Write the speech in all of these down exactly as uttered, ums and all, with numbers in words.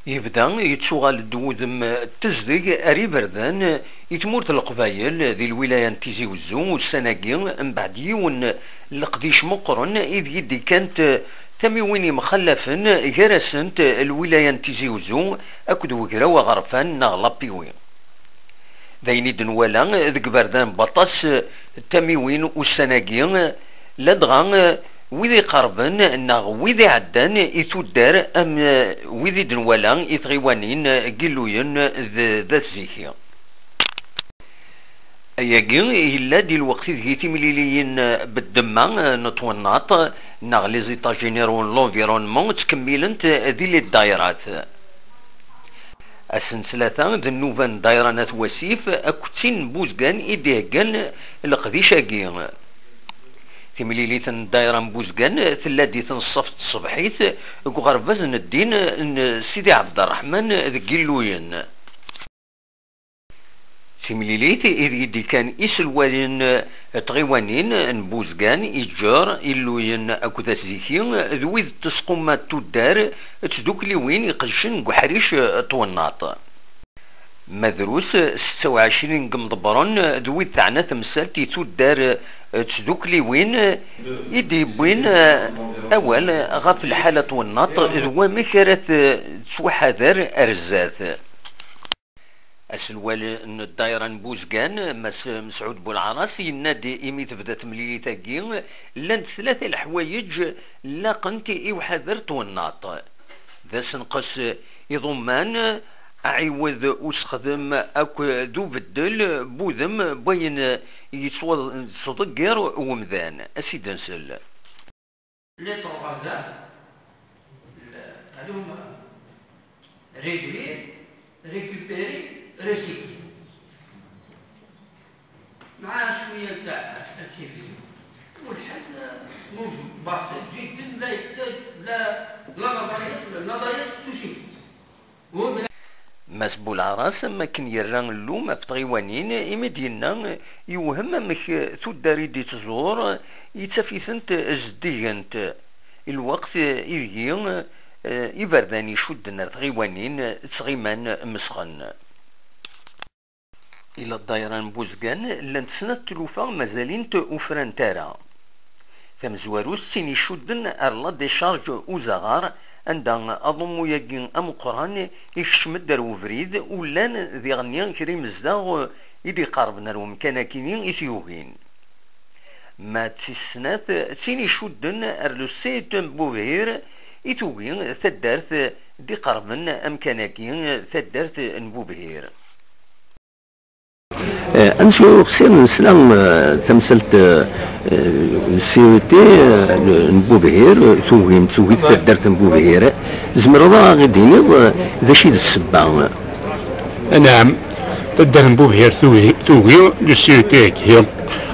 Yebda yettuɣal-d wudem n tezdeg ar iberdan i tmurt n Leqbayel di lwilaya n Tizi Wezzu ussan-agi, mbeɛd yiwen n leqdic meqqren ideg i d-kkant tamiwin yemxallafen, gar-asent lwilaya n Tizi Wezzu akked Wegraw Aɣerfan neɣ Lapiwi. D ayen i d-nwala deg iberdan n waṭas n tamiwin ussan-agi, ladɣa wid iqerben neɣ wid iɛeddan i tuddar am wid i d-nwala i tɣiwanin n Yilluyen d, d At Ziki. Ayagi yella-d i lweqt ideg i timliliyin n ddemma n twennaḍt neɣ les états généraux n l'environnement ttkemmilent di les ddayrat. Ass n ttlata d nnuba n ddayra n At Wasif akked tin n Buzgan i d-iheggan leqdic-agi. Timlilit n ddayra n Buzgan tella-d i tenṣaft tṣebḥit deg uɣerbaz n ddin n Sidi Ɛebderreḥman deg Yilluyen. Timlilit ideg i d-ikkan iselwalen n tɣiwanin n Buzgan, Iǧer, Illuyen akked At Ziki d wid n tesquma n tuddar d tdukliwin iqeddcen deg uḥric n twennaḍt. Ma drus, setta u ɛecrin n yimḍebbren d wid teɛna temsalt i tuddar d tdukliwin i d-yewwin awal ɣef lḥala n twennaḍt d wamek ara t-, tettwaḥader ar zdat. Aselwal n ddayra n Buzgan, Mass Mesɛud Bulɛaras, yenna-d imi tebda temlilit-agi, llant tlata leḥwayeǧ laqent i uḥader n twennaḍt. D asenqes iḍumman, aɛiwed usexdem akked ubeddel n wudem n wayen yettwaḍegger umdan. Ad s-id-nsel. Les trois A, le-, هذو هما: réduire, récupérer, recycler. مع شوية تاع السيفي والحل موجود، بسيط جدا، لا يحتاج لا، لا نظريات ولا نظريات، tout suffit. Mass Bulɛaras, am wakken yerra llum ɣef tɣiwanin, imi d-yenna yewhem amek tuddar i d-ittẓur, yettaf-itent zeddigent, i lweqt ideg, eh, iberdan icudden ar tɣiwanin ttɣiman mesxen. Ila ddayra n Buzgan, llant snat tlufa mazal-int ur frant ara. Tamezwarut d tin icudden ar la décharge Uzaɣar, anda aḍummu-agi ameqqran ikcem-d ar ubrid, u llan diɣenni kra imezdaɣ i d-iqerben ar umkan-akini i t-yugin. Ma d tis snat, d tin icudden ar le C E T N Bubhir i tugi taddart d-iqerben amkan-agi, taddart n Bubhir. Eh, amek uxsir nesla, eh, tamsalt, eh, eh, C E T, eh, n Bubhir, eh, tugi, tugi taddart n Bubhir. Tzemreḍ ad aɣ-d-tiniḍ, eh, d acu i d ssebba? Anɛam, taddart n Bubhir tugi, tugi le C E T-agi.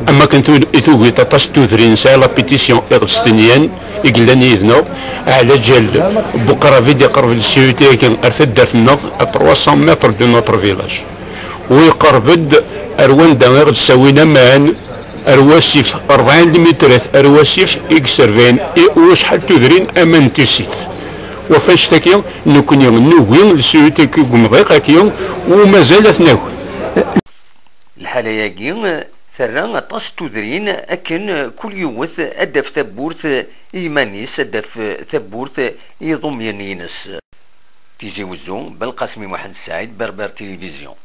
Am akken tu-, i tugi aṭas n tudrin, nesɛa la pétition iɣ-, s-, tenyan i yellan yid-neɣ, ɛla ǧal n uqrab i d-iqerb le C E T-agi ar taddart-nneɣ, à trois cents mètres de notre village. U iqerb-d ar wanda i ɣ-d-ssawin aman, ar wasif, rebɛin lmitrat ar wasif i yesserbayen i wacḥal tudrin aman n tissit. Waf annect-agi, nekkni nugi le C E T-agi deg umḍiq-agi, u mazal ad t-nagi. Lḥala-agi terra aṭas n tudrin akken kul yiwet ad d-taf tawwurt i yiman-is, ad d-taf tawwurt i yiḍumyen-ines. Tizi Wezzu, Belqasmi Muḥend Saɛid, Berber Télévision.